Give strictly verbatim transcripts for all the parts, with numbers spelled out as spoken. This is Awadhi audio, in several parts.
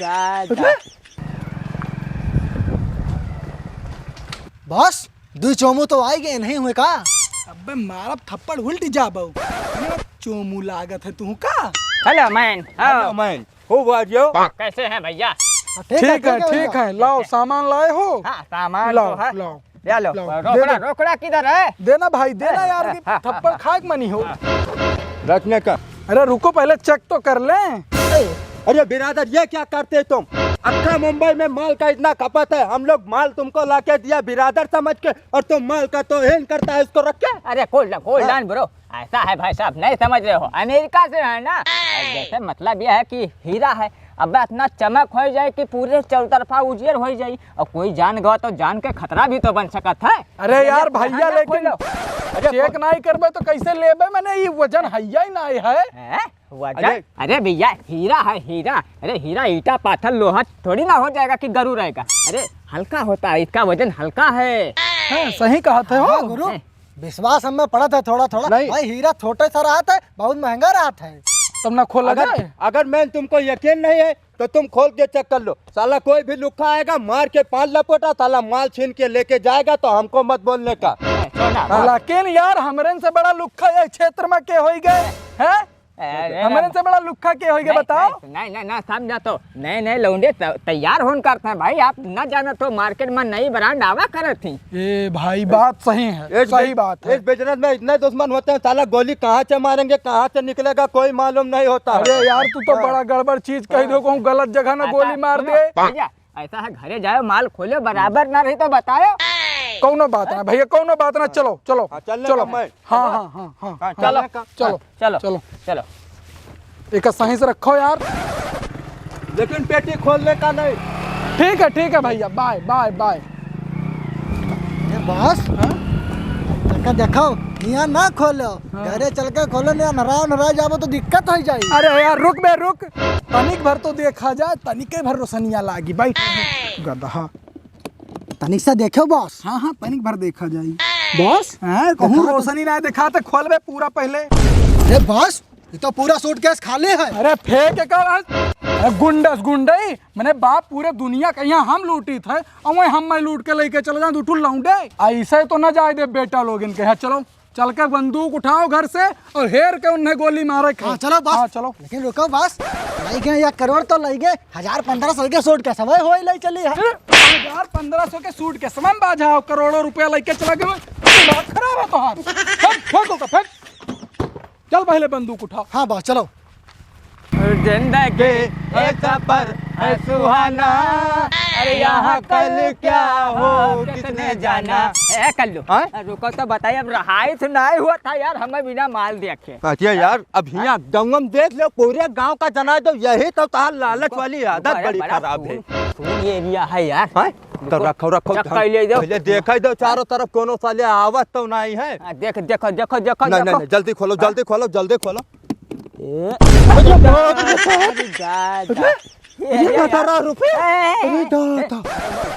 दादा। बस, दुई चोमू तो आई गए, नहीं हुए का? अबे मारब थप्पड़ उल्ट जाबो। ये चोमू लागत है तू का? Hello man। Hello man। Who are you? कैसे हैं भैया? हाँ, ठीक है, ठीक है, ठीक है। लाओ, सामान लाए हो? हाँ, सामान लाओ, तो है। लाओ। या लो, लाओ, दे रोकड़ा, दो। रोकड़ा किधर है? देना भाई, देना यार, कि हाँ, हाँ, थप्पड़ हाँ। खाए के मनी हो। रखने का। अरे रुको, पहले check तो कर लें। अरे बिरादर, ये क्या करते तुम? अक्खा मुंबई में माल का इतना खपत है, हम लोग माल तुमको लाके दिया बिरादर समझ के, और तुम माल का तौहीन करता है इसको रख के। अरे cool down, cool down bro। ऐसा है भाई साहब, नहीं समझ रहे हो, अमेरिका से है ना। जैसे मतलब यह है कि हीरा है, अब इतना चमक हो जाए कि पूरे चौतरफा उजियर हो जाए, और कोई जान गवा तो जान के खतरा भी तो बन सकत है। अरे यार भैया, लेकिन check नहीं करबे तो कैसे लेबे? मने ई वजन हइया ही नहीं है। हैं? वजन? अरे भैया, हीरा है, हीरा। अरे हीरा ईटा पाथर लोहा थोड़ी ना हो जाएगा कि गरू रहेगा। अरे हल्का होता है, इसका वजन हल्का है। हाँ, सही कहत है हो। हाँ, गुरु। हैं? विश्वास हमें पड़त है थोड़ा थोड़ा। नहीं। भाई, हीरा छोटे सा रहत है, बहुत महंगा रहत है। तब ना खोला जाए। अगर मैं तुमको यकीन नहीं है तो तुम खोल के check कर लो। साला कोई भी लुक्खा आएगा, मार के पांच लपोटा, साला माल छीन के लेके जाएगा, तो हमको मत बोलने का। हाँ। लेकिन यार, हमरन से बड़ा लुक्खा ये क्षेत्र में के होई गए हैं? अरे हमरन से बड़ा लुक्खा के होई गए, बताओ? नहीं, नहीं, नहीं, समझा तो। नए नए लौंडे त-, तैयार होन करते हैं भाई। आप ना जानो तो market में नई brand आवा करत थी। ए भाई, बात सही है, सही बात है। इस business में इतने दुश्मन होते हैं, साला गोली कहाँ से मारेंगे, कहाँ से निकलेगा, कोई मालूम नहीं होता। अरे यार, तू तो बड़ा गड़बड़ चीज कह दो, कहूँ गलत जगह ना गोली मार दे। भैया, ऐसा है, घरे जाओ, माल खोलो, बराबर ना रही तो बताओ। कौनो बात ना भैया, कौनो बात ना, चलो, चलो, हाँ, चलने चलो। का मैं। हाँ, हाँ, हाँ, हाँ, हाँ, चलो, चलने का। चलो, हाँ, चलो, चलो। चलो। एक सही से रखो यार। लेकिन पेटी खोलने का नहीं। ठीक है, ठीक है भैया, bye, bye, bye। ए बॉस, हाँ? तका देखो, यहाँ ना खोलो, हाँ। घरे चल के खोलो, नहीं अनहरा अनहरा जाबो तो दिक्कत हो जाई। अरे यार, रुक बे, रुक। तनिक भर तो देखा जाए, तनिके भर रोशनिया लागी, बैठ। गदहा। तनिक सा देखो बॉस। हाँ, हाँ, तनिक भर देखा जाई। बॉस? हाँ, कहूँ देखा तो। रोशनी ना देखा तो खोल बे पूरा पहले। अरे बॉस, ये तो पूरा सूटकेस खाली है। अरे फेंक के कर। अरे गुंडस गुंडई, मने बाप पूरे दुनिया का यहाँ हम लूटी थे, और वहीं हम मैं लूट के लेके चले जाए दू ठू लौंडे। ऐसे तो ना जाए दे बेटा लोग इनके। हाँ, चलो। चल के बंदूक उठाओ घर से और हेर के उन्हें गोली मारे के। हाँ, चलो बस। हाँ, चलो। लेकिन रुको बस, लई गए एक करोड़ तो लई गए, हजार पन्द्रह सौ के सूटकेस होई लई चली है। हजार पन्द्रह सौ के सूटकेस में बाझा हो, करोड़ों रुपया लेके चला गए। दिमाग खराब है तोहार। फेंक, फेंक ओका, फेंक। चल पहले बंदूक उठा। हाँ बस, चलो। जिंदगी एक सफर है सुहाना, अरे यहाँ कल क्या हो किसने जाना। ए कल्लू, हाँ? रुको तो बताइए, अब रहाई तो नहीं हुआ था यार, हमें बिना माल देखे। अच्छा यार, अब हियाँ गाँव में देख लो, पूरे गाँव का जना दो, यही तो तार लालच वाली आदत बड़ा, बड़ी बड़ा खराब है। फूल, फूल area है यार। हाँ? तो रुको, रखो, रखो, चक्का ले जाओ। पहले देखा ही दो चारों तरफ कोनो साले आवत तो नहीं है। हाँ, देख, देखो, देखो, देखो, नहीं, नहीं, देखो। नहीं, जल्दी खोलो, हाँ? जल्दी खोलो, जल्दी खोलो। ए, अरे बाप रे। अरे दादा। अरे, ये, ये, ये, अठारह रुपये। ए, ए, अरे ए, दादा।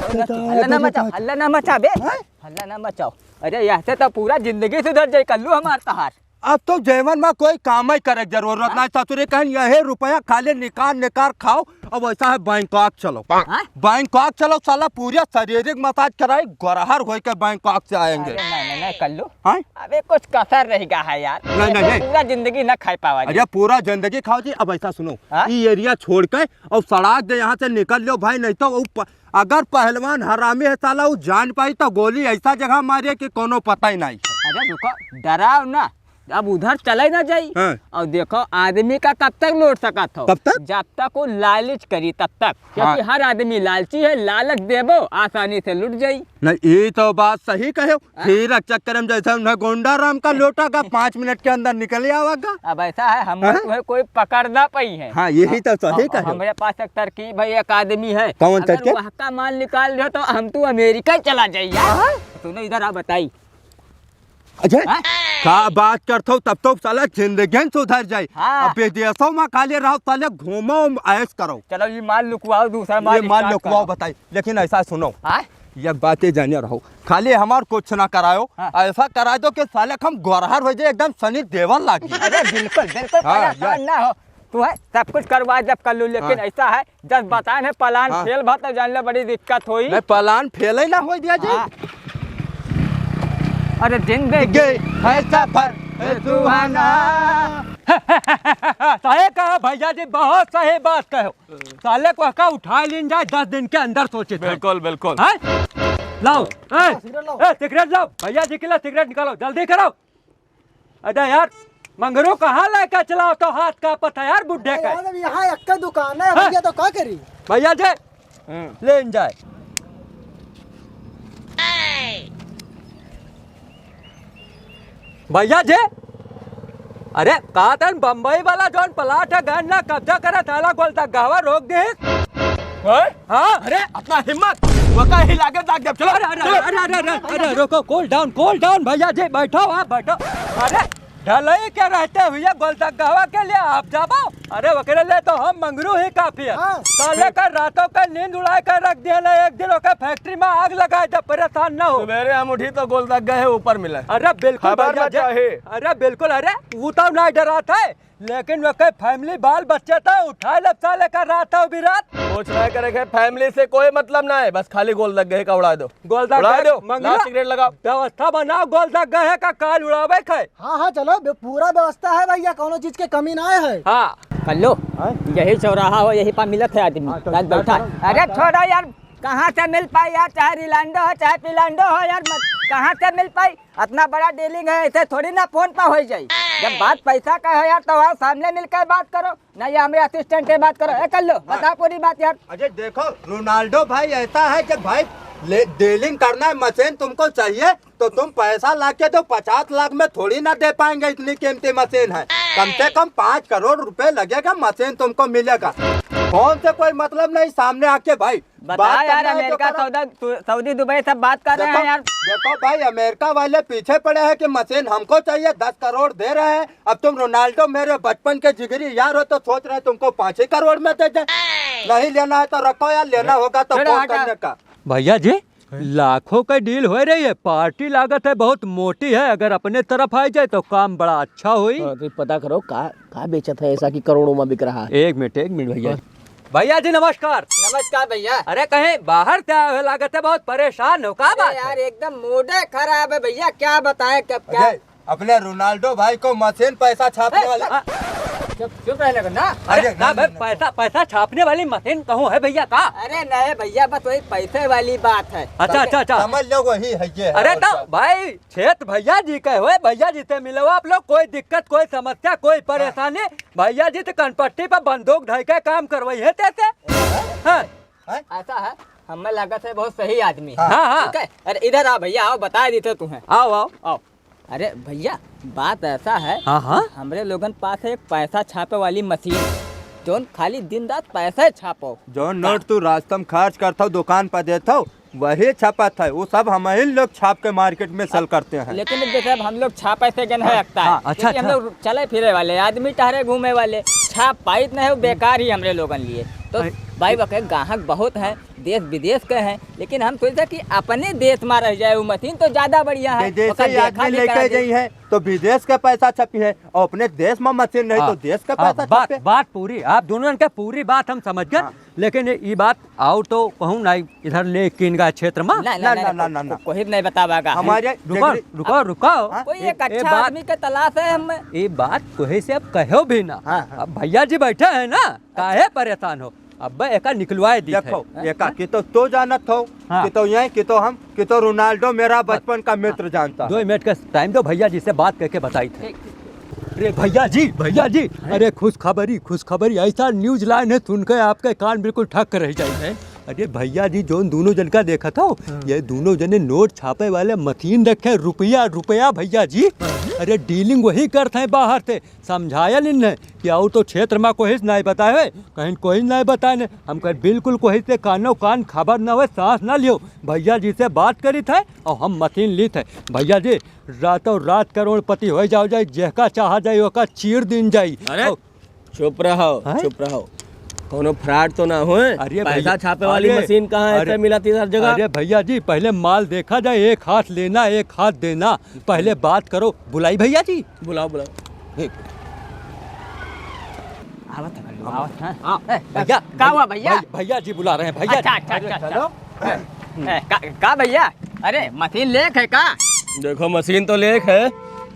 ए, हल्ला ना मचाओ, हल्ला ना मचाओ बे। हैं? हल्ला ना मचाओ। अरे, यहाँ से तो पूरा जिंदगी सुधर जाए, कल्लू हमार तहार। अब तो जीवन में कोई काम ही करे के जरूरत हाँ? नहीं, ससुरे कहन यही रुपया खाली निकाल निकाल खाओ। अब ऐसा है बैंकॉक चलो। हाँ? बैंकॉक चलो साला, पूरा शारीरिक मसाज कराई, गोरहर होके बैंकॉक से आएंगे। अरे नहीं, नहीं, नहीं, कल्लू। हाँ? अबे कुछ कसर रह गया है यार। नहीं, ये नहीं, तो नहीं। पूरा जिंदगी ना खा पावा जी। अरे पूरा जिंदगी खाओ जी। अब ऐसा सुनो, हाँ? ये area छोड़ के और सड़क दे यहाँ से निकल लो भाई, नहीं तो वो प-, अगर पहलवान हरामी है साला, वो जान पाई तो गोली ऐसा जगह मारे कि कोनो पता ही नहीं। अरे रुको, डराओ ना, अब उधर चले ना जाई। हाँ। और देखो, आदमी का कब तक लूट सकत हो? कब तक? जब तक वो लालच करी तब तक, क्योंकि हाँ। हर आदमी लालची है, लालच देबो आसानी से लुट जाई। नहीं, ये तो बात सही कहे। हाँ। हीरा चक्कर में जैसे उन्हें गोंडा राम का लोटा का पाँच मिनट के अंदर निकल आवा का। अब ऐसा है, हम हाँ? तुम्हें कोई पकड़ ना पाई है। हाँ, यही तो सही हम, कहे। हमारे पास एक तरकीब है, एक आदमी है, कौन अगर तरकीब? वहाँ का माल निकाल दो तो हम तू अमेरिका ही चला जाइए। हाँ? सुनो इधर आ बताई। अजय, हाँ? का बात करत हो? तब तो साला जिंदगी सुधर जाए। हाँ। अब विदेशों में खाली रहो, साले घूमो, ऐश करो। चलो, ये माल लुकवाओ, दूसरा माल ये माल start लुकवाओ, करो। बताई। लेकिन ऐसा सुनो, हाँ? एक बात ये जाने रहो, खाली हमार कुछ ना करायो, हाँ। ऐसा करा दो कि साले हम गोरहर हो जाए, एकदम सनी देवल लागी। अरे बिल्कुल, बिल्कुल हाँ, परेशान ना हो, तू है सब कुछ करवा जब कर लू, लेकिन हाँ। ऐसा है, जब बताए है plan हाँ। फेल भा तो जान ले बड़ी दिक्कत होई। नहीं, plan फेल ही ना हो दिया जी। हाँ। अरे जिंदगी गई है सफर सुहाना। सही कहा भैया जी, बहुत सही बात कहो। साले को का उठा लीन जाए, दस दिन के अंदर सोचे थे। बिल्कुल, बिल्कुल। हैं? लाओ, ए, सिगरेट लाओ। ए, सिगरेट लाओ, भैया जी के लिए सिगरेट निकालो, जल्दी करो। अरे यार, मंगरू कहाँ लेके चलाओ तो हाथ का पता यार बुढ़े अरे का। यार, अब यहाँ एक दुकान है, हैं? भैया तो का करी? भैया जी, हम्म। लेन जाए। भैया जी, अरे का तन बम्बई वाला जौन plot है, गन ना कब्जा करे, साला गोलदग्गावा रोक दे। हैं? हाँ। अरे, अपना हिम्मत, वका ही लागे दाग जब, चलो, अरे, अरे, चलो। अरे, अरे, अरे, अरे, रुको, cool down, cool down, भैया जी, बैठो, आप बैठो। अरे, ढलई के रहते हुए गोलदग्गावा के लिए आप जाबो? अरे, ओकरे लिए तो हम मंगरू ही काफी है। हाँ। साले का रातों का नींद उड़ाए कर रख दिया ना, एक दिन ओकर factory में आग लगाए, जब परेशान ना हो। सवेरे हम उठी तो गोलदग्गा है ऊपर मिला। अरे, बिल्कुल खबर भैया ना जी। चाहे। अरे, बिल्कुल, अरे, वो तो ना डरात है। लेकिन वो के family बाल बच्चे तो उठा ले साले का रात हो बिरात। कुछ ना करे के, family से कोई मतलब ना है, बस खाली गोलदग्गा का उड़ा दो। गोलदग्गा उड़ा दो, मंगला, लाओ सिगरेट लगाओ। व्यवस्था बनाओ गोलदग्गा का काल उड़ावे के। हाँ, हाँ, चलो, बे-, पूरा व्यवस्था है भैया, कौनो चीज के कमी ना है। हाँ। कल्लू, हाँ? यही चौराहा हो, यही पर मिलत है आदमी। हाँ, तो आज बैठा। अरे छोड़ो यार, कहाँ से मिल पाई यार, चाहे रिलांडो हो, चाहे पिलांडो हो यार, मत-, कहाँ से मिल पाई? इतना बड़ा dealing है, ऐसे थोड़ी ना phone पर हो जाई। जब बात पैसा का है यार, तो आओ सामने मिलकर बात करो, ना ये हमरे assistant से बात करो। ए कल्लू, हाँ। बता पूरी बात यार। अरे देखो, रोनाल्डो भाई ऐसा है कि भाई ले, dealing करना है, machine तुमको चाहिए तो तुम पैसा ला के दो, पचास लाख में थोड़ी ना दे पाएंगे, इतनी कीमती machine है। कम से कम पाँच करोड़ रुपए लगेगा, machine तुमको मिलेगा। phone से कोई मतलब नहीं, सामने आके भाई बता बात यार, करना है तो अमेरिका, करो। सऊदा-, सऊदी, दुबई सब बात कर रहे देखो, हैं यार। देखो भाई, अमेरिका वाले पीछे पड़े हैं कि machine हमको चाहिए, दस करोड़ दे रहे हैं। अब तुम रोनाल्डो मेरे बचपन के जिगरी यार हो, तो सोच रहे हैं तुमको पाँच ही करोड़ में दे दें। नहीं लेना है तो रखो यार, लेना होगा तो छोड़ो, phone हटा। करने का। भैया जी, हैं? लाखों का deal हो रही है, party लागत है बहुत मोटी है, अगर अपने तरफ आ जाए तो काम बड़ा अच्छा होई। हाँ, तो पता करो का, का बेचत है ऐसा कि करोड़ों में बिक रहा है। एक मिनट, एक मिनट भैया। हाँ। भैया जी नमस्कार। नमस्कार भैया। अरे कहीं बाहर से आए हो, लागत है बहुत परेशान हो, का अरे बात यार, है? एकदम mood खराब है भैया, क्या बताएं कब क्या। अरे, अपने रोनाल्डो भाई को machine पैसा छापने ए, वाले। हाँ। चुप, चुप रहने को ना। अरे, अरे, ना नहीं, भाई, नहीं, नहीं। पैसा, पैसा छापने वाली machine कहूँ है भैया का? अरे नहीं भैया, बस वही पैसे वाली बात है। अच्छा, अच्छा, अच्छा। समझ लो वही है ये है, अरे और तो क्या? भाई, क्षेत्र भैया जी के हुए, भैया जी से मिलो आप लोग, कोई दिक्कत, कोई समस्या, कोई परेशानी, हाँ। भैया जी तो कनपट्टी पर बंदूक धर के काम करवाई है तेरे से। हाँ। हाँ। हैं? ऐसा है, हमें लागत है बहुत सही आदमी है। हाँ, हाँ। ठीक है? अरे इधर आओ भैया, आओ, बता देते तुम्हें। आओ, आओ। आओ। अरे भैया, बात ऐसा है हाँ, हाँ। कि हमरे लोगन पास है एक पैसा छापे वाली machine, जौन खाली दिन रात पैसा ही छापो। जौन नोट तू रास्ता में खर्च करत हो, दुकान पर देत हो, वही छपत है, वो सब हम ही लोग छाप के market में sell करते हैं। लेकिन जैसे अब हम लोग छापे से गन है लगता है, हाँ, अच्छा, क्योंकि हम अच्छा। लोग चले फिरे वाले आदमी, टहरे घूमे वाले, छाप पाइत नहीं, वो बेकार ही हमरे लोगन लिए। तो अरे, भाई, वके ग्राहक बहुत हैं, देश विदेश के हैं, लेकिन हम सोचे कि अपने देश में रह जाए वो machine तो ज्यादा बढ़िया है। विदेशी ओकर देखा आदमी भी लेके करा दे। जाई है तो विदेश के पैसा छपी है, और अपने देश में machine नहीं हाँ, तो देश के हाँ, पैसा बात, छपे। बात पूरी, आप दोनों के पूरी बात हम समझ गए, हाँ। लेकिन ये बात और तो कहूँ ना, इधर ले किन का क्षेत्र में। ना, ना, ना, ना, ना, ना, ना, ना, ना। को-, कोई नहीं बतावेगा। हमारे रुको, जिगरी-, रुको, रुको। हाँ? कोई एक ए, अच्छा ए बात, आदमी के तलाश है हम। ये बात कोई से अब कहो भी ना। हाँ, हाँ। अब भैया जी बैठे हैं ना, काहे परेशान हो? अब्बे एका निकलवाए दी देखो, है। एका कि तो, तो जानत हो, हाँ। कि तो ये, कि तो हम, कि तो रोनाल्डो मेरा बस। बचपन का मित्र हाँ। जानता दो है। मिनट का time दो, भैया जी से बात करके बताई थे। ठीक, ठीक, ठीक। अरे भैया जी, भैया जी, हैं? अरे खुशखबरी, खुशखबरी, ऐसा news line है, सुन के आपके कान बिल्कुल ठक रह जाए हैं। अरे भैया जी, जोन दोनों जन का देखत हो, हाँ। ये दोनों जने नोट छापे वाले machine रखे, रुपया, रुपया भैया जी। हाँ। अरे dealing वही करते हैं बाहर से, समझायल इन्हें कि और तो क्षेत्र में कोई नहीं बताए है, कहीं कोई नहीं बताए ने। हम कहे बिल्कुल कोई से कानो कान खबर न होए, सांस न लियो। भैया जी से बात करी थे और हम machine ली थे। भैया जी, रातों रात करोड़पति हो जाओ जाए, जेका चाहा जाए ओका चीर दीन जाई। अरे, और चुप रहो, हैं? चुप रहो। कोनो fraud तो ना होए? अरे पैसा भैया, छापे वाली अरे, मशीन कहाँ है? अरे, ऐसे मिला थी हर जगह। अरे भैया जी, पहले माल देखा जाए, एक हाथ लेना, एक हाथ देना। पहले बात करो, बुलाई भैया जी। बुलाओ, बुलाओ। एक। आवत है, आवत है। हाँ, ए, भैया, का हुआ भैया? भै-, भैया जी बुला रहे हैं, भैया अच्छा, जी। अच्छा, अच्छा, अच्छा। चलो। ए, का, का भैया? अरे, मशीन लेक है का? देखो, मशीन तो लेक है,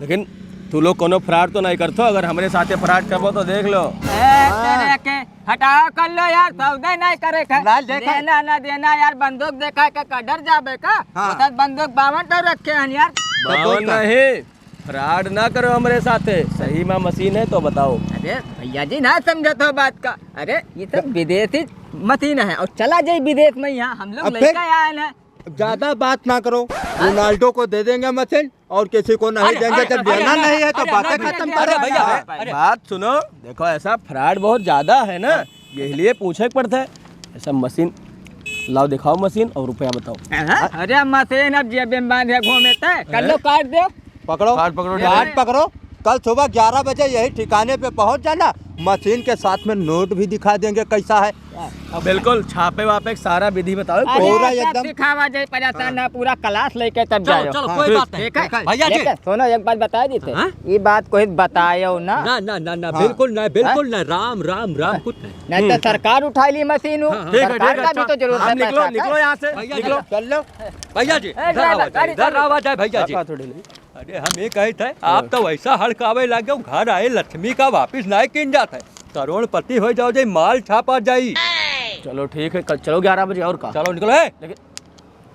लेकिन तू लोग कोनो fraud तो नहीं करतो? अगर हमरे साथे fraud करबो तो देख लो। ए, तेरे के हटाओ कर लो यार, सौदा नहीं करे का। ना, देखा। देना ना देना यार, बंदूक देखा के का डर जाबे का? हाँ। तो बंदूक बावन तो रखे हैं यार। बावन नहीं, fraud ना करो हमरे साथे। सही में मशीन है तो बताओ। अरे भैया जी, ना समझत हो बात का। अरे, ये सब विदेशी मशीन है और चला जाई विदेश में, यहाँ हम लोग अब फिर? लेके आए हैं। ज्यादा बात ना करो, रोनाल्डो को दे देंगे मशीन और किसी को नहीं अरे, देंगे। अरे, जब अरे, देना अरे, नहीं है तो अरे, बातें अरे, खत्म अरे, करो। भैया, अरे, अरे। बात सुनो, देखो, ऐसा fraud बहुत ज्यादा है ना, हाँ। यही लिए पूछे के पड़ता है। ऐसा मशीन लाओ, दिखाओ मशीन और रुपया बताओ। हाँ? अरे, मशीन अब जेबे में बांधे घूमे ते, कर लो, हैं? काट दो। पकड़ो। कार्ड पकड़ो, कार्ड पकड़ो। कल सुबह ग्यारह बजे यही ठिकाने पे पहुंच जाना, मशीन के साथ में नोट भी दिखा देंगे कैसा है। बिल्कुल, छापे वापे के सारा विधि बताओ। अरे, पूरा सब एकदम। सिखावा जाए, परेशान हाँ। ना, पूरा class लेके तब चलो, जाओ। चलो, हाँ। कोई बात नहीं। ठीक है। भैया जी। लेकिन सुनो, एक बात बता दी थे। हाँ? ये बात कोई बतायो ना। ना, ना, ना, ना, हाँ। बिल्कुल ना, बिल्कुल हाँ? ना, राम, राम, राम, कुछ नहीं। नहीं तो हम्म। सरकार उठा ली मशीन हो। हाँ, हाँ। ठीक है, सरकार ठीक है, का भी अच्छा। तो जरूरत है आप निकलो, पैसा का। निकलो यहाँ से, भैया जी। निकलो। चल लो। भैया जी, ए, इधर driver, आवा जाए, गाड़ी इधर चलाओ। आवा जाए भैया जी। धक्का थोड़ी नहीं। अरे हम ये कहे थे, आप हाँ। तो वैसा हड़कावे लागे, घर आए लक्ष्मी का वापिस नाय किन जात है, करोड़पति हो जाओ जाई, माल छापा जाई। चलो ठीक है, कल चलो ग्यारह बजे और का। चलो निकलो, ए। लेकिन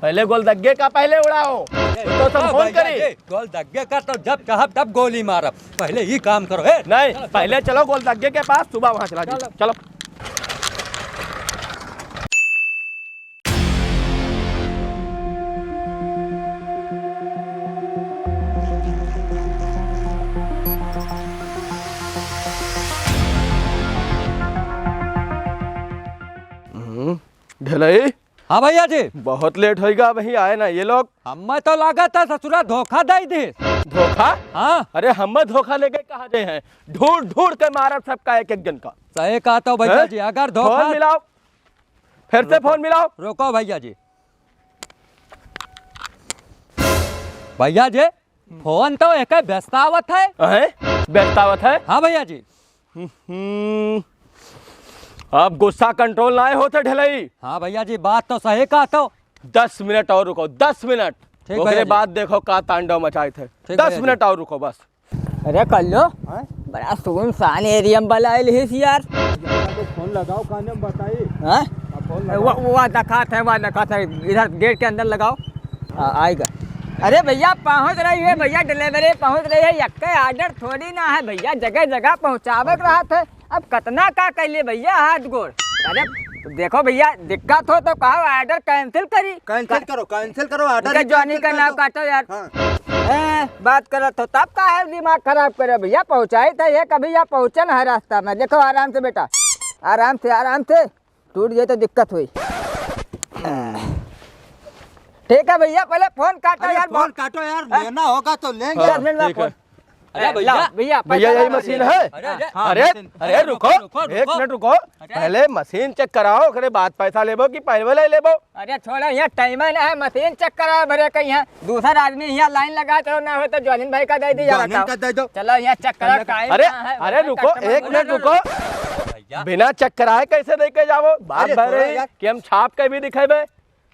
पहले गोलदग्गे का पहले उड़ाओ, तो सब हाँ, फोन भैया करी। जी, गोलदग्गे का तो जब चाहब तब गोली मारब, पहले ही काम करो, ए। नहीं, पहले चलो गोलदग्गे के पास, सुबह वहाँ चला जाओ। चलो। चलो। हम्म, ढेलई। हाँ भैया जी। बहुत लेट होइगा, अबहीं आए ना ये लोग। हमें तो लागत है ससुरा धोखा दे दे। धोखा? हाँ। अरे हमें धोखा लेके कहाँ जाए हैं? ढूंढ ढूंढ के मारब सबका एक एक जन का। सही कहा तो भैया हैं? जी, अगर धोखा फोन मिलाओ, फिर से रुको। फोन मिलाओ। रुको भैया जी। भैया जी, फोन तो एक व्यस्त आवत है। हैं? व्यस्त आवत है? हाँ भैया जी। हम्म, अब गुस्सा control ना होत ढेलई। हाँ भैया जी, बात तो सही कहा तो। दस मिनट और रुको, दस मिनट। ठीक ओकरे भैया जी। बाद देखो का तांडव मचाए थे। ठीक दस भैया जी। मिनट और रुको बस। अरे कल्लू, हाँ? बड़ा सुनसान area में बलाए लिहिस यार। तो फोन लगाओ, काने में बताई। हाँ? अब फोन लगाओ। वो, वो दिखात है, वो दिखात है, इधर gate के अंदर लगाओ। आ, आएगा। अरे भैया, पहुँच रही है भैया, delivery पहुँच रही है। यक्के order थोड़ी ना है भैया, जगह जगह पहुँचावे के रहत है। अब कतना का कइले भैया हाथ गोड़। अरे देखो भैया, दिक्कत हो तो कहो, order cancel करी। Cancel करो, cancel करो, order उनके ही जॉनी cancel का कर नाम दो। काटो यार। हाँ। ए, बात करत हो तब का है दिमाग खराब करे भैया, पहुँचाई था ये कभी या पहुँचन है रास्ता में। देखो आराम से बेटा, आराम से, आराम से। टूट जाए तो दिक्कत हुई। ठीक है भैया, पहले फोन काटो अरे यार, फोन बहुत काटो यार, हाँ? लेना होगा तो लेंगे। हाँ, दस मिनट में ठीक है। फोन। अरे ए, भैया। लाओ, भैया, भैया, पैसा यही लाओ। मशीन है? अरे, अरे, हाँ, अरे, मशीन। अरे, रुको, रुको, रुको, एक रुको। मिनट रुको। अरे। पहले मशीन check कराओ, ओकरे बाद पैसा लेबो कि पहले ले लेबो? अरे, छोड़ो, यहाँ time ना है, मशीन check कराओ, भरे कहीं है। दूसर आदमी यहाँ line लगा, चलो, ना हो तो जॉनिन भाई का दे दी, यार, जॉनिन बताओ। का दे दो। चलो, यहाँ check कराओ, time अरे, ना है, अरे, वरना रुको, customer एक बोला मिनट ना। रुको। भैया। बिना check कराए कैसे दे के जाओ? बात अरे, भर छोड़ो रही यार। कि हम छाप के भी दिखेबे।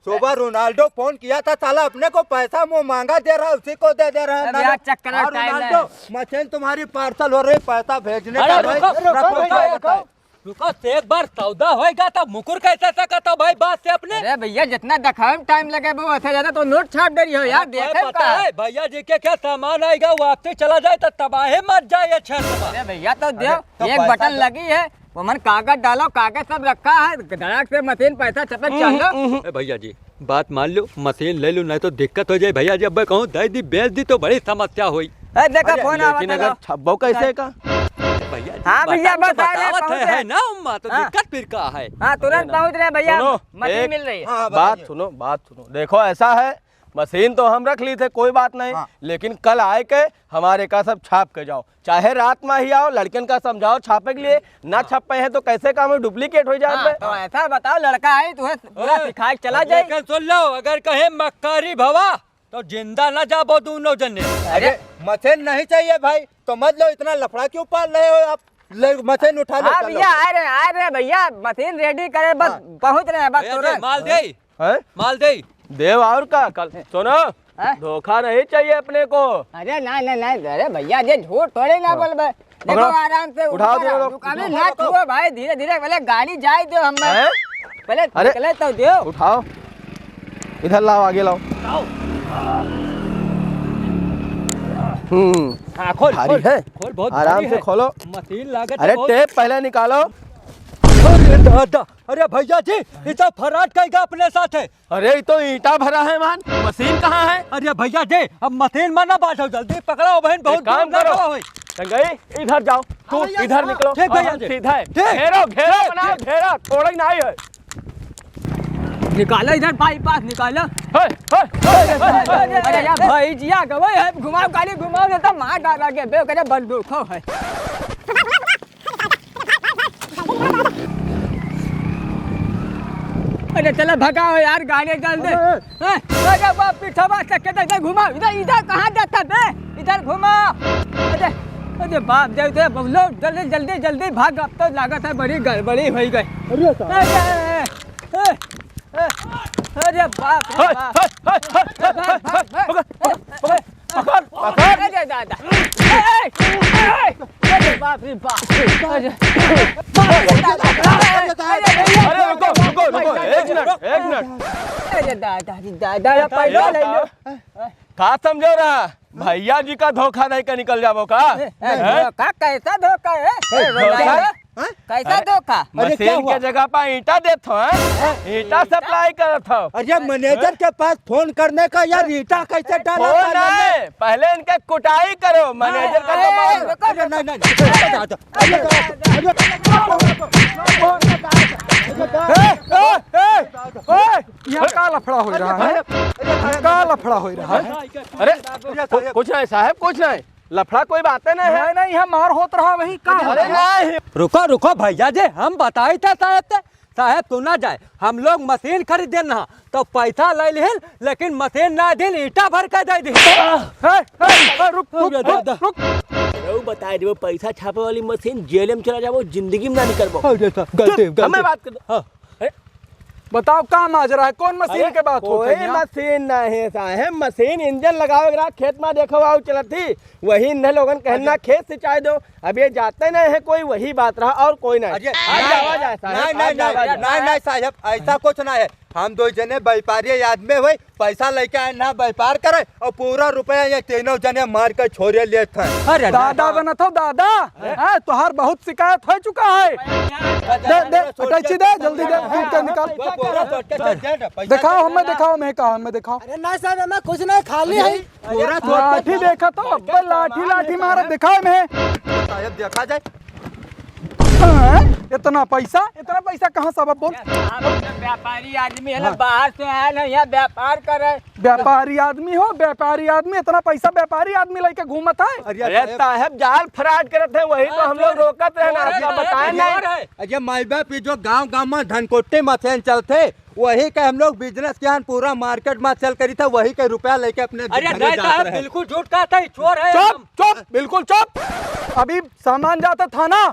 सुबह रोनाल्डो फोन किया था, साला अपने को पैसा मुंह मांगा दे रहा है, उसी को दे दे रहा है। अब ना यार, दे। चक्कर और टाइम रोनाल्डो, है। मशीन तुम्हारी parcel हो रही, पैसा भेजने अरे का भाई, रुको, रुको, रखो, रुको, भाई, रुको। बताओ। रुको, से एक बार सौदा होएगा तब मुकुर कैसे सकता भाई बात से अपने? अरे भैया, जितना दिखावे में टाइम लगे वो वैसे ज्यादा तो नोट छाप दे रही हो यार, अरे, तुम्हें देखे पता का? है भैया जी के क्या सामान आएगा, वापसी चला जाए तो तबाहे मच जाए ये क्षेत्र में। अरे भैया, तो दे, अरे, तो एक पैसा बटन दो। लगी है, वो मन कागज डालो, कागज सब रखा है, धड़ाक से मशीन पैसा चपक हम्म, चालो। हम्म। ए भैया जी, बात मान लो, मशीन ले लो, नहीं तो दिक्कत हो जाए भैया जी। अब कहूँ दे दी, बेच दी तो बड़ी समस्या हुई। ए, देखो, अरे, फोन आवा लेकिन था अगर ना। छब्बो कैसे का? भैया जी, हाँ भैया, बटन तो बता रहे, बतावत पहुँच है, रहे। है ना अम्मा, तो हाँ। दिक्कत फिर का है? हाँ, तुरंत सुनो, पहुँच रहे भैया, सुनो, मशीन एक मिल रही है। हाँ, बात बताइए। सुनो, बात सुनो। देखो, ऐसा है, मशीन तो हम रख ली थे, कोई बात नहीं, हाँ। लेकिन कल आए के हमारे का सब छाप के जाओ, चाहे रात में ही आओ, लड़कन का समझाओ छापे के लिए, ना हाँ। छापे हैं तो कैसे काम है, डुप्लीकेट हो जात हाँ, बे। तो ऐसा बताओ, लड़का है, तुम्हें पूरा ओए, सिखा के चला जाए। लेकिन सुन लो, अगर कहे मक्कारी भवा, तो जिंदा ना जाबो दोनों जने। अरे, मशीन नहीं चाहिए भाई, तो मत लो, इतना लफड़ा क्यों पाल रहे हो आप? ले, मशीन उठा लो, हाँ चलो। भैया, आ रहे, आ रहे भैया, मशीन रेडी करे, बस हाँ। पहुँच रहे हैं, बस भैया, तुरंत। दे, माल दे। हैं? माल दे। देव और का? कल, सुनो, हैं? धोखा नहीं चाहिए अपने को। अरे, नहीं, नहीं, नहीं, अरे भैया, ये झूठ थोड़े ना हाँ। बोलबे। देखो, पकड़ो। आराम से उठाओ, उठा दोनों लो। रुक, अबे, ना छुओ भाई, धीरे, धीरे, पहले गाड़ी जाए दो हमें। हैं? पहले अरे, निकले तो दो। उठाओ, इधर लाओ, आगे लाओ। हम्म, हाँ, खोल, भारी खोल, है। खोल, बहुत आराम भारी से है। खोलो। मशीन लागत अरे, बहुत। टेप पहले निकालो। अरे दादा, अरे भैया जी, ये तो फराड कइगा अपने साथ है। अरे, ये तो ईंटा भरा है, मान मशीन कहाँ है? अरे भैया जी, अब मशीन में ना बांटो, जल्दी पकड़ो बहन, बहुत एक काम जोर करो, लगा हुआ है। संगई, इधर जाओ, तू हाँ भैया, इधर हाँ। निकलो। ठीक भैया हाँ, जी। सीधा है। ठीक। घेरो, घेरो ठीक, बनाओ, ठीक। घेरो, छोड़े नहीं है। निकालो इधर बाईपास निकालो। हे, हे, हे, हे, हे, अरे यार भाई जिया गवे है, घुमाओ गाड़ी घुमाओ, नहीं तो मार डाला के बे, करे बंदूक हो है। अरे चला भगाओ यार, गाड़ी डाल दे। अरे, हैं? अरे बाप, पीछा बात से कहते, इधर घुमाओ, इधर, इधर कहाँ जाता बे? इधर घुमाओ। अरे, अरे बाप, दे, दे, लोग जल्दी, जल्दी, जल्दी भाग, अब तो लागत है बड़ी गड़बड़ी हो गई। अरे साहब। अरे, ए, ए, अरे बाप रे हे, बाप। हे, हे, हे, हे, भाग, भाग, भाग। पकड़, पकड़, पकड़। अरे दादा। ए, ए, अरे बाप रे बाप। अरे, अरे दादा। अरे, अरे रुको, रुको, रुको, एक मिनट, एक मिनट। अरे दादा रे दादा, ये पैसा ले लो। का समझो रहा? भैया जी का धोखा दे के निकल जाबो का? ए, ए, हैं? धोखा? कैसा धोखा है? ए, ए, धोखा? बताइए। हैं? कैसा अरे, धोखा? अरे, क्या मशीन हुआ? के जगह पर ईंटा देत हो, हैं? हैं? ईंटा सप्लाई करत हो। अरे, मैनेजर के पास फोन करने का यार, ईंटा कैसे डाला फोन था मैंने? नहीं, पहले इनके कुटाई करो, मैनेजर का तो ए, बात रुको, अरे, नहीं, नहीं, नहीं, नहीं, नहीं, नहीं, नहीं, नहीं, ए, ए, ए, ए, यहाँ का लफड़ा हो रहा है? का लफड़ा हो रहा है? अरे, कु-, कुछ नहीं साहब, कुछ नहीं। लफड़ा कोई बात नहीं है। नहीं, नहीं, यहाँ मार होत रहा वही का अरे होता है? नहीं। रुको, रुको भैया जी, हम बताई थे साहब से। साहब सुना जाए, हम लोग मशीन खरीदेन रहा, तो पैसा ले लिहिन, लेकिन मशीन ना दिन, ईंटा भर के दे दी। हे, हे, हे, रुक, रुक, अरे रुक, दादा। रुक। अरे वो बताए देबो, पैसा छापे वाली मशीन जेल में चला जाबो, जिंदगी में ना निकलबो। अरे साहब, गलती, चुप, गलती। हमें बात कर दो। हाँ। अरे, बताओ का माजरा है, कौन मशीन अरे, के बात होत है कोई यहाँ? मशीन नहीं है साहेब, मशीन इंजन लगावे के रहा, खेत में देखो आओ चलत थी, वही इन्हें लोगन कहना अच्छा। खेत सिंचाई दो। अब ये जाते नहीं है कोई, वही बात रहा और कोई नहीं। अरे, आज नहीं, जावा जाए साहेब, नहीं, आज नहीं, जावा नहीं, जाए। नहीं, नहीं साहेब, ऐसा कुछ नहीं है। हम दो जने व्यापारी आदमी हुए, पैसा लेके आए ना व्यापार करे और पूरा रुपया ये तीनों जने मार के छोरे लेत हैं। अरे दादा दादा। बनत हो दादा, हैं? हैं, तोहार बहुत शिकायत हो चुका है। दे, दे, कैंची दे, जल्दी दे, सूट के निकाल। वो बोरा सूट के चल दे ना, पैसा दिखाओ, दे हमें ना। दिखाओ, हमें कहा, हमें दिखाओ। अरे ना साहब, हमें कुछ नहीं, खाली है। बोरा सूट के लाठी देखा तो, अब लाठी, लाठी मारा, दिखाओ हमें। साहब, देखा जाए। हैं? इतना पैसा, इतना पैसा कहाँ से, अब बोल? साहब, हम व्यापारी आदमी है ना, हाँ। बाहर से आए ना, यहाँ व्यापार करे। व्यापारी आदमी हो, व्यापारी आदमी, इतना पैसा व्यापारी आदमी लेके घूमत है। अरे अरे साहब। साहब, जाल फ्रॉड करत है, वही तो हम लोग रोकत रहे ना, अरे आपका साहब, बताए ये नहीं। और है। अरे माई बाप, ये जो गांव गांव में धनकुट्टी मशीन चलते, वही के हम लोग बिजनेस किया, पूरा मार्केट में सेल करी था, वही के रुपया लेके अपने अरे घरे नहीं जात साहब, रहे। बिल्कुल झूठ कहा था, ये चोर है चुप, हम। चुप, बिल्कुल चुप। अभी सामान जाता थाना,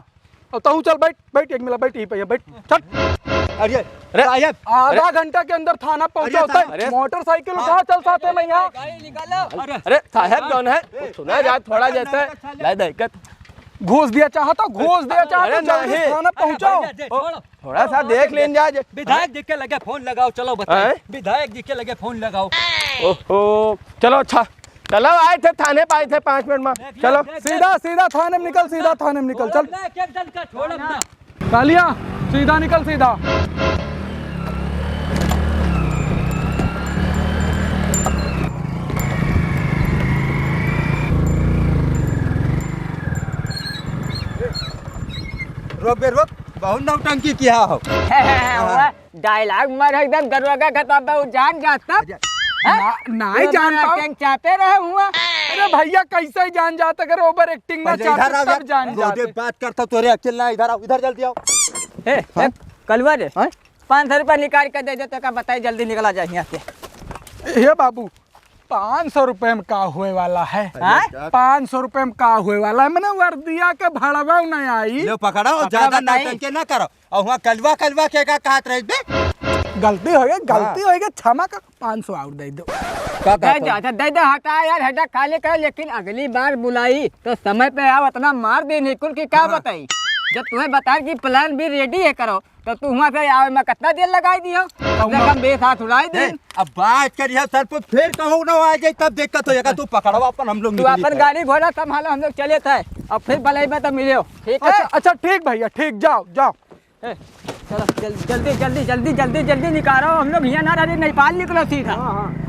अब तू चल, बैठ, बैठ, एक मिला, बैठ, यहीं पे, बैठ, चल। अरे, अरे, साहब, आधा अरे। घंटा के अंदर थाना पहुंचा अरे, होता है। साहब। अरे। मोटरसाइकिल उठा, चल साथे में यहाँ। गाड़ी निकालो। अरे, अरे, साहब, जौन है, सुना जाए, थोड़ा जैसे, ला दे, कर। घूस दिया चाहता, घूस दिया चाहता, अरे, जल्दी नहीं। थाना अरे, पहुंचाओ। भैया, दे, छोड़ो। थोड़ा सा देख लेन जाए। विधायक जी के लगे फोन लगाओ, चलो बताओ। हैं? विधायक जी के लगे फोन लगाओ। ओहो, चलो अच्छा, चलो, आए थे थाने पे, आए थे पाँच मिनट में। देख, चलो। देख, देख। सीधा, सीधा थाने में निकल, सीधा थाने में निकल, चल। एक, एक जन का छोड़ब ना। कालिया, सीधा निकल, सीधा। रोक बे, रोक, बहुत नौटंकी किया हो। डायलॉग मार एकदम दरोगा का, तो अब वो जान जाता। अच्छा। हैं? ना, ना ही तू जान पाओ। Acting चाहते रहे हुआ। अरे भैया, कैसे ही जान जाता, अगर over acting ना पहले चाहते, इधर आओ तब यार। जान रोजे जाते। बात करता, तोरे अकेल ना, इधर आओ, इधर जल्दी आओ। ए, हाँ? ए, कलुआ रे, हाँ? पाँच सौ रुपया निकाल के दे दे, तो का बताई, जल्दी निकला जाए यहाँ से। हे बाबू, पाँच सौ रुपये में का होए वाला है? हाँ? पाँच सौ रुपये में का होए वाला है? मने वर्दिया के भड़वा नहीं आई। लो पकड़ो, पकड़ो, ज्यादा बताई। नौटंकी ना करो। और हुआँ कलुआ, कलुआ के का कहत रहे बे? गलती हो गई, गलती हाँ। हो गई, क्षमा कर, पाँच सौ और दे दो। का दे कहत दे, हो? अच्छा, दे दे, हटा यार, हटा, खा ले कर, लेकिन अगली बार बुलाई तो समय पे आओ, इतना मार दे निकुल की का हाँ। बताई। जब तुम्हें बताए कि plan भी ready है करो, तो तू हुआँ से आवे में कितना देर लगाई दियो? कम से कम बीस हाथ उड़ाई दी। ए, अब बात करिए सर पे, फिर कहूँ ना आ जाए, तब दिक्कत हो जाएगा। तू पकड़वा अपन, हम लोग तू निकली अपन थे। गाड़ी घोड़ा संभालो, हम लोग चले थे, अब फिर बलई में तो मिले हो, ठीक है? अच्छा, अच्छा, ठीक भैया, ठीक, जाओ, जाओ। ए, चलो, जल-, जल्दी, जल्दी, जल्दी, जल्दी, जल्दी निकालो, हम लोग यहाँ ना रहे, नेपाल निकलो सीधा। हाँ, हाँ।